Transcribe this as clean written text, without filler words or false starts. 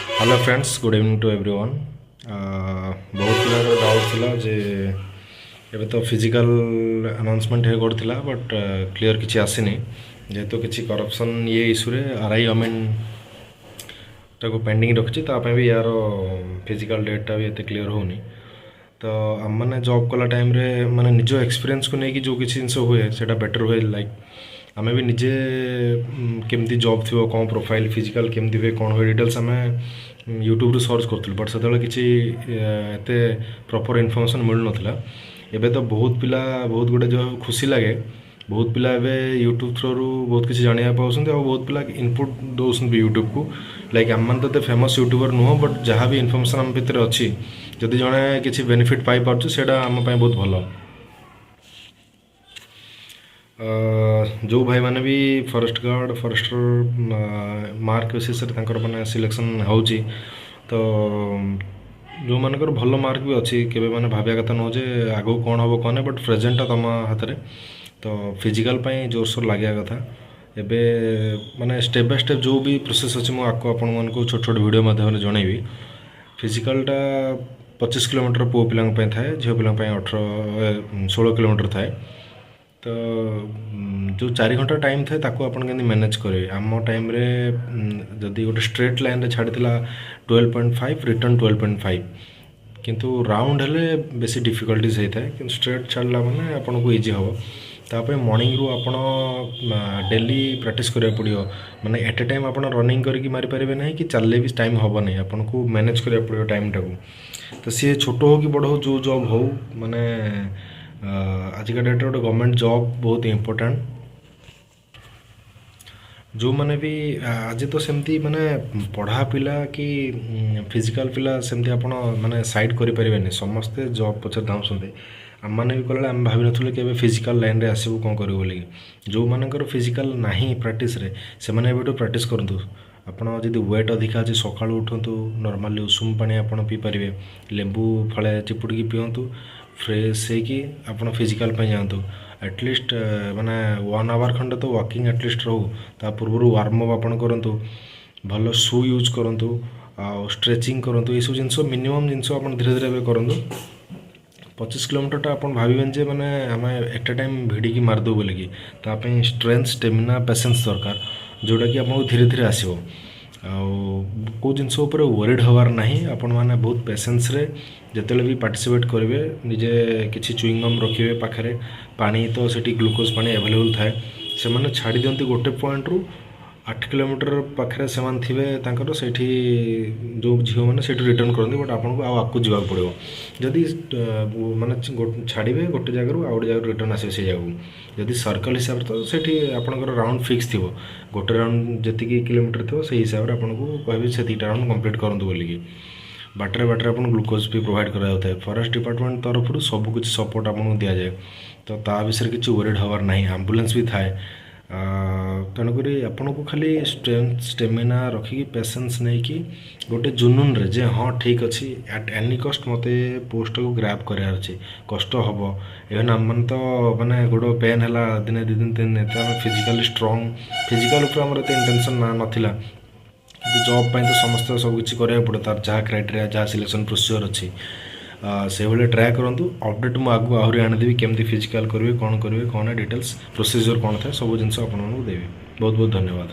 Hello friends, good evening to everyone. ବହୁତ ପିଲାର doubt ଥିଲା ଯେ ଏବେ ତ ଫିଜିକାଲ୍ ଆନାଉନ୍ସମେଣ୍ଟ ହେଇ କରୁଥିଲା, ବଟ୍ କ୍ଲିଅର୍ କିଛି ଆସିନି, ଯେହେତୁ କିଛି କରପ୍ସନ୍ ଇଏ ଇସ୍ୟୁରେ ଆର୍ I ଅମିନ୍ ଟାକୁ ପେଣ୍ଡିଂ ରଖିଛି। ତା ପାଇଁ ବି ୟାର ଫିଜିକାଲ୍ ଡେଟ୍ଟା ବି ଏତେ କ୍ଲିଅର୍ ହେଉନି। ତ ଆମମାନେ ଜବ୍ କଲା ଟାଇମ୍ରେ ମାନେ ନିଜ ଏକ୍ସପିରିଏନ୍ସକୁ ନେଇକି ଯେଉଁ କିଛି ଜିନିଷ ହୁଏ, ସେଇଟା ବେଟର୍ ହୁଏ। ଲାଇକ୍ ଆମେ ବି ନିଜେ କେମିତି ଜବ୍ ଥିବ, କ'ଣ ପ୍ରୋଫାଇଲ୍, ଫିଜିକାଲ୍ କେମିତି ହୁଏ, କ'ଣ ହୁଏ, ଡିଟେଲ୍ସ ଆମେ ୟୁଟ୍ୟୁବରୁ ସର୍ଚ୍ଚ କରୁଥିଲୁ। ବଟ୍ ସେତେବେଳେ କିଛି ଏତେ ପ୍ରପର୍ ଇନଫର୍ମେସନ୍ ମିଳୁନଥିଲା। ଏବେ ତ ବହୁତ ପିଲା, ବହୁତ ଗୋଟେ ଯେଉଁ ଖୁସି ଲାଗେ, ବହୁତ ପିଲା ଏବେ ୟୁଟ୍ୟୁବ୍ ଥ୍ରୋରୁ ବହୁତ କିଛି ଜାଣିବାକୁ ପାଉଛନ୍ତି ଆଉ ବହୁତ ପିଲା ଇନପୁଟ୍ ଦେଉଛନ୍ତି ବି ୟୁଟ୍ୟୁବକୁ। ଲାଇକ୍ ଆମମାନେ ତ ଏତେ ଫେମସ୍ ୟୁଟ୍ୟୁବର୍ ନୁହଁ, ବଟ୍ ଯାହା ବି ଇନଫର୍ମେସନ୍ ଆମ ଭିତରେ ଅଛି, ଯଦି ଜଣେ କିଛି ବେନିଫିଟ୍ ପାଇପାରୁଛି, ସେଇଟା ଆମ ପାଇଁ ବହୁତ ଭଲ। ଯେଉଁ ଭାଇମାନେ ବି ଫରେଷ୍ଟ ଗାର୍ଡ଼, ଫରେଷ୍ଟର ମାର୍କ ବେସିସ୍ରେ ତାଙ୍କର ମାନେ ସିଲେକ୍ସନ୍ ହେଉଛି, ତ ଯେଉଁମାନଙ୍କର ଭଲ ମାର୍କ ବି ଅଛି, କେବେ ମାନେ ଭାବିବା କଥା ନୁହଁ ଯେ ଆଗକୁ କ'ଣ ହେବ କ'ଣ ନାହିଁ, ବଟ୍ ପ୍ରେଜେଣ୍ଟଟା ତୁମ ହାତରେ। ତ ଫିଜିକାଲ୍ ପାଇଁ ଜୋରସୋର ଲାଗିବା କଥା। ଏବେ ମାନେ ଷ୍ଟେପ୍ ବାଇ ଷ୍ଟେପ୍ ଯେଉଁ ବି ପ୍ରୋସେସ୍ ଅଛି, ମୁଁ ଆକୁ ଆପଣମାନଙ୍କୁ ଛୋଟ ଛୋଟ ଭିଡ଼ିଓ ମାଧ୍ୟମରେ ଜଣେଇବି। ଫିଜିକାଲ୍ଟା 25 କିଲୋମିଟର ପୁଅ ପିଲାଙ୍କ ପାଇଁ ଥାଏ, ଝିଅ ପିଲାଙ୍କ ପାଇଁ 18, 16 କିଲୋମିଟର ଥାଏ। ତ ଯେଉଁ 4 ଘଣ୍ଟା ଟାଇମ୍ ଥାଏ, ତାକୁ ଆପଣ କେମିତି ମ୍ୟାନେଜ୍ କରିବେ? ଆମ ଟାଇମ୍ରେ ଯଦି ଗୋଟେ ଷ୍ଟ୍ରେଟ୍ ଲାଇନ୍ରେ ଛାଡ଼ିଥିଲା 12.5, ରିଟର୍ନ 12.5। କିନ୍ତୁ ରାଉଣ୍ଡ ହେଲେ ବେଶୀ ଡିଫିକଲ୍ଟିଜ୍ ହେଇଥାଏ, କିନ୍ତୁ ଷ୍ଟ୍ରେଟ୍ ଛାଡ଼ିଲା ମାନେ ଆପଣଙ୍କୁ ଇଜି ହେବ। ତା ପାଇଁ ମର୍ଣ୍ଣିଂରୁ ଆପଣ ଡେଲି ପ୍ରାକ୍ଟିସ୍ କରିବାକୁ ପଡ଼ିବ। ମାନେ ଏଟ୍ ଏ ଟାଇମ୍ ଆପଣ ରନିଂ କରିକି ମାରିପାରିବେ ନାହିଁ କି ଚାଲିଲେ ବି ଟାଇମ୍ ହେବ ନାହିଁ। ଆପଣଙ୍କୁ ମ୍ୟାନେଜ୍ କରିବାକୁ ପଡ଼ିବ ଟାଇମ୍ଟାକୁ। ତ ସିଏ ଛୋଟ ହଉ କି ବଡ଼ ହଉ, ଯେଉଁ ଜବ୍ ହଉ, ମାନେ ଆଜିକା ଡେଟ୍ରେ ଗୋଟେ ଗଭର୍ଣ୍ଣମେଣ୍ଟ ଜବ୍ ବହୁତ ଇମ୍ପୋର୍ଟାଣ୍ଟ। ଯେଉଁମାନେ ବି ଆଜି ତ ସେମିତି ମାନେ ପଢ଼ା ପିଲା କି ଫିଜିକାଲ୍ ପିଲା, ସେମିତି ଆପଣ ମାନେ ସାଇଡ଼୍ କରିପାରିବେନି। ସମସ୍ତେ ଜବ୍ ପଛରେ ଧାଉଁଛନ୍ତି। ଆମମାନେ ବି କଲାବେଳେ ଆମେ ଭାବିନଥିଲୁ କି ଏବେ ଫିଜିକାଲ୍ ଲାଇନ୍ରେ ଆସିବୁ, କ'ଣ କରିବୁ ବୋଲିକି। ଯେଉଁମାନଙ୍କର ଫିଜିକାଲ୍ ନାହିଁ ପ୍ରାକ୍ଟିସ୍ରେ, ସେମାନେ ଏବେଠୁ ପ୍ରାକ୍ଟିସ୍ କରନ୍ତୁ। ଆପଣ ଯଦି ୱେଟ୍ ଅଧିକା ଅଛି, ସକାଳୁ ଉଠନ୍ତୁ, ନର୍ମାଲି ଉଷୁମ ପାଣି ଆପଣ ପିଇପାରିବେ, ଲେମ୍ବୁ ଫାଳେ ଚିପୁଡ଼ିକି ପିଅନ୍ତୁ। ଫ୍ରେଶ୍ ହେଇକି ଆପଣ ଫିଜିକାଲ୍ ପାଇଁ ଯାଆନ୍ତୁ। ଆଟଲିଷ୍ଟ ମାନେ ୱାନ୍ ଆୱାର ଖଣ୍ଡେ ତ ୱାକିଂ ଆଟଲିଷ୍ଟ ରହୁ। ତା ପୂର୍ବରୁ ୱାର୍ମ ଅପ୍ ଆପଣ କରନ୍ତୁ, ଭଲ ସୁ ୟୁଜ୍ କରନ୍ତୁ ଆଉ ଷ୍ଟ୍ରେଚିଂ କରନ୍ତୁ। ଏସବୁ ଜିନିଷ ମିନିମମ୍ ଜିନିଷ ଆପଣ ଧୀରେ ଧୀରେ ଏବେ କରନ୍ତୁ। 25 କିଲୋମିଟରଟା ଆପଣ ଭାବିବେନି ଯେ ମାନେ ଆମେ ଏଟ୍ ଏ ଟାଇମ୍ ଭିଡ଼ିକି ମାରିଦେବୁ ବୋଲିକି। ତା ପାଇଁ ଷ୍ଟ୍ରେନ୍ଥ, ଷ୍ଟେମିନା, ପେସେନ୍ସ ଦରକାର, ଯେଉଁଟାକି ଆପଣଙ୍କୁ ଧୀରେ ଧୀରେ ଆସିବ। ଆଉ କେଉଁ ଜିନିଷ ଉପରେ ୱରିଡ଼ ହେବାର ନାହିଁ। ଆପଣମାନେ ବହୁତ ପେସେନ୍ସରେ ଯେତେବେଳେ ବି ପାର୍ଟିସିପେଟ୍ କରିବେ, ନିଜେ କିଛି ଚୁଇଙ୍ଗମ୍ ରଖିବେ ପାଖରେ, ପାଣି ତ ସେଠି ଗ୍ଲୁକୋଜ୍ ପାଣି ଆଭେଲେବୁଲ୍ ଥାଏ। ସେମାନେ ଛାଡ଼ି ଦିଅନ୍ତି ଗୋଟେ ପଏଣ୍ଟରୁ, 8 କିଲୋମିଟର ପାଖରେ ସେମାନେ ଥିବେ ତାଙ୍କର ସେଇଠି, ଯେଉଁ ଝିଅମାନେ ସେଇଠୁ ରିଟର୍ନ କରନ୍ତି। ବଟ୍ ଆପଣଙ୍କୁ ଆଉ ଆଗକୁ ଯିବାକୁ ପଡ଼ିବ। ଯଦି ମାନେ ଛାଡ଼ିବେ ଗୋଟେ ଜାଗାରୁ, ଆଉ ଗୋଟେ ଜାଗାରୁ ରିଟର୍ନ ଆସିବେ ସେଇ ଜାଗାକୁ। ଯଦି ସର୍କଲ୍ ହିସାବରେ, ତ ସେଇଠି ଆପଣଙ୍କର ରାଉଣ୍ଡ ଫିକ୍ସ ଥିବ। ଗୋଟେ ରାଉଣ୍ଡ ଯେତିକି କିଲୋମିଟର ଥିବ, ସେଇ ହିସାବରେ ଆପଣଙ୍କୁ କହିବେ ସେତିକିଟା ରାଉଣ୍ଡ କମ୍ପ୍ଲିଟ୍ କରନ୍ତୁ ବୋଲିକି। ବାଟରେ ବାଟରେ ଆପଣଙ୍କୁ ଗ୍ଲୁକୋଜ୍ ବି ପ୍ରୋଭାଇଡ଼ କରାଯାଉଥାଏ। ଫରେଷ୍ଟ ଡିପାର୍ଟମେଣ୍ଟ ତରଫରୁ ସବୁ କିଛି ସପୋର୍ଟ ଆପଣଙ୍କୁ ଦିଆଯାଏ, ତ ତା ବିଷୟରେ କିଛି ୱରିଡ଼ ହେବାର ନାହିଁ। ଆମ୍ବୁଲାନ୍ସ ବି ଥାଏ। ତେଣୁକରି ଆପଣଙ୍କୁ ଖାଲି ଷ୍ଟ୍ରେନ୍ଥ, ଷ୍ଟେମିନା ରଖିକି, ପେସେନ୍ସ ନେଇକି, ଗୋଟେ ଜୁନୁନରେ ଯେ ହଁ ଠିକ୍ ଅଛି, ଆଟ୍ ଏନି କଷ୍ଟ ମୋତେ ପୋଷ୍ଟଟାକୁ ଗ୍ରାବ୍ କରିବାର ଅଛି, କଷ୍ଟ ହେବ। ଇଭେନ୍ ଆମମାନେ ତ ମାନେ ଗୋଡ଼ ପେନ୍ ହେଲା ଦିନେ, 2 ଦିନ, 3 ଦିନ। ଏତେ ଆମେ ଫିଜିକାଲି ଷ୍ଟ୍ରଙ୍ଗ, ଫିଜିକାଲ୍ ଉପରେ ଆମର ଏତେ ଇଣ୍ଟେନସନ୍ ନା ନଥିଲା। କିନ୍ତୁ ଜବ୍ ପାଇଁ ତ ସମସ୍ତେ ସବୁ କିଛି କରିବାକୁ ପଡ଼ିବ। ତାର ଯାହା କ୍ରାଇଟେରିଆ, ଯାହା ସିଲେକ୍ସନ୍ ପ୍ରୋସିଜର୍ ଅଛି, ସେଇଭଳିଆ ଟ୍ରାଏ କରନ୍ତୁ। ଅପଡ଼େଟ୍ ମୁଁ ଆଗକୁ ଆହୁରି ଆଣିଦେବି, କେମିତି ଫିଜିକାଲ୍ କରିବେ, କ'ଣ କରିବେ, କ'ଣ ଡିଟେଲ୍ସ ପ୍ରୋସିଜର୍ କ'ଣ ଥାଏ, ସବୁ ଜିନିଷ ଆପଣମାନଙ୍କୁ ଦେବି। ବହୁତ ବହୁତ ଧନ୍ୟବାଦ।